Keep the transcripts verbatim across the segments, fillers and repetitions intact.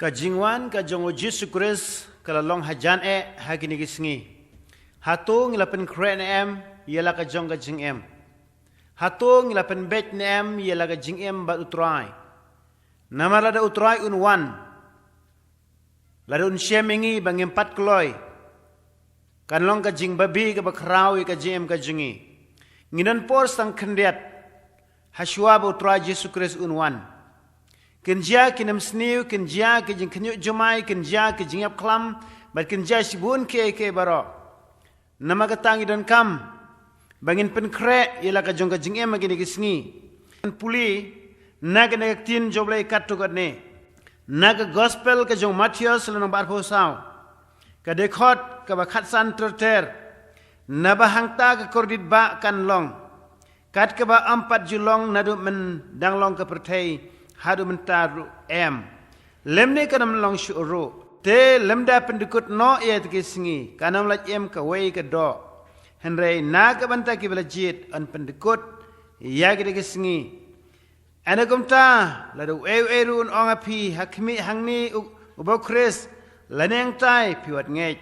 Ka jingwan ka jong u Jisu Khrist ka la long hajan eh ha kine ki sngi. Hato ngi la pynkhreh ne em ïa la ka jong ka jingim? Hato ngi la pynbeit ne em ïa la ka jingim bad u Trai? Namar lada u Trai un wan, lada un shem ïa ngi ba ngim pat kloi, kan long ka jingbabi kaba khraw ïa ka jingim ka jong ngi. Ngi don por tang khyndiat hashwa ba u Trai Jisu Khrist un wan. Kin jia ki nemsniew, kin jia ki jingkhynñiuh jumai, kin jia ki jingïap khlam, bad kin jia shibun kiei kiei baroh. Namar kata ngi donkam ba ngin pynkhreh ïa la ka jong ka jingim ha kine ki sngi. Ngan pule na kane ka ktien jong U Blei katto katne, na ka Gospel ka jong u Mathaios lynnong ba arphew saw, ka dkhot kaba khatsan ter ter. Naba hangta ka kordit bah kan long, kat kaba ym pat ju long naduh myndang long ka pyrthei haduh mynta ruh em, lymne kan ym long shuh ruh. Te lymda pyndkut noh ïa kata ki sngi, kan ym lait im kawei ka doh. Hynrei na ka bynta kiba la jied yn pyndkut ïa kata ki sngi. Ynda kumta, lada uei uei ruh un ong ha phi, ha khmih hangne u, uba u Khrist, lane hangtai, phi wat ngeit.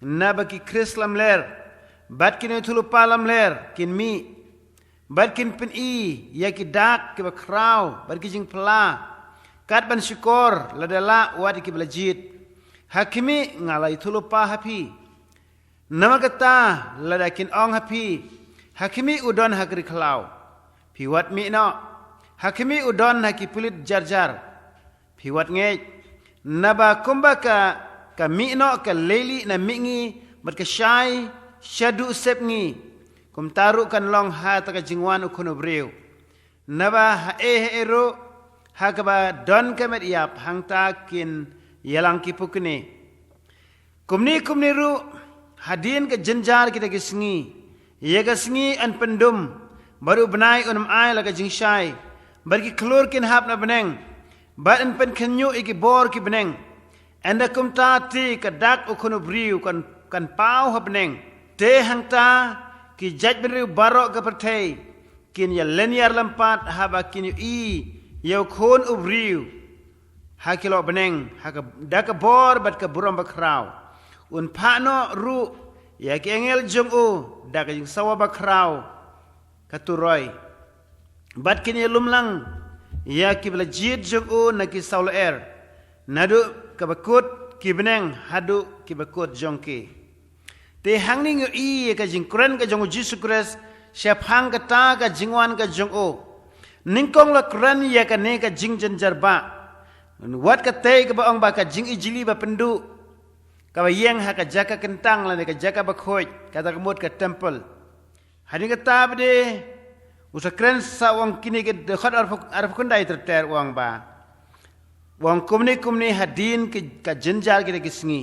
Naba ki Khrist lamler bad ki nongïathuhlypa lamler kin mih, bad kin pyni ïa ki dak kiba khraw bad ki jingphylla, kat ban shukor lada lah wat ïa kiba la jied. Ha khmih, nga la ïathuhlypa ha phi. Namar kata, lada kin ong ha phi, ha khmih u don ha ka ri khlaw, phi wat mih noh. Ha khmih u don ha ki pulit jar jar, phi wat ngeit. Naba kumba ka, ka mih noh ka leilieh na mihngi, bad ka shai shaduh sepngi, kumta ruh kan long ha kata ka jingwan u Khun u briew. Naba haei haei ruh ha kaba don ka met ïap, hangta kin ïalang ki pukni. Kumne kumne ruh, hadien ka jynjar kita ki sngi, ïa ka sngi yn pyndum, bad u bnai un ym ai la ka jingshai, bad ki khlur kin hap na bneng, bad yn pynkhynñiuh ïa ki bor ki bneng. Ynda kumta te ka dak u Khun u briew kan, kan paw ha bneng. Te hangta ki jaitbynriew baroh ka pyrthei kin ïalynñiar lympat haba kin ïohi ïa u Khun u briew ha ki lyoh bneng, ha ka, da ka bor bad ka burom bakhraw. Un phah noh ruh ïa ki angel jong u da ka jingsawa bakhraw ka turoi, bad kin ïalum lang ïa kiba la jied jong u na ki saw lyer, naduh kaba kut ki bneng haduh kiba kut jong ki. Te hangne ngi ïohi ïa ka jingkren ka jong u Jisu Khrist shaphang kata ka jingwan ka jong u. Nyngkong la kren ïa kane ka jingjynjar bah, wat katei kaba ong ba ka jingijli ba pynduh, kaba ïeng ha ka jaka kyntang lane ka jaka bakhuid, kata ka mut ka temple. Hadien kata pat de u sa kren sa, u ong kine ki dkhot arphew, arphew khyndai ter ter, u ong ba, u ong kumne kumne hadien ki, ka jynjar kita ki sngi,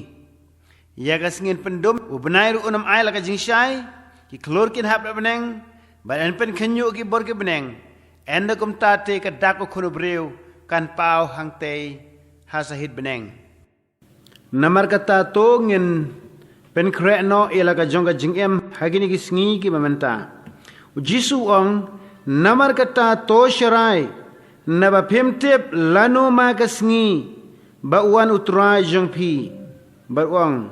ïa ka sngi yn pyndum, u bnai ruh un ym ai la ka jingshai, ki khlur kin hap na bneng, bad yn pynkhynñiuh ki bor ki bneng. Ynda kumta te ka dak u Khun u briew kan paw hangtei ha sahit bneng. Namar kata to ngin pynkhreh noh ïa la ka jong ka jingim ha kine ki sngi kiba mynta. U Jisu u ong, namar kata to sharai, naba phim tip lano ma ka sngi ba u wan u Trai jong phi. Bad u ong,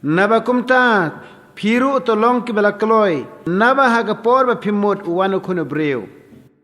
naba kumta phi ruh to long kiba la kloi, naba ha ka por ba phim mut u wan u Khun u briew.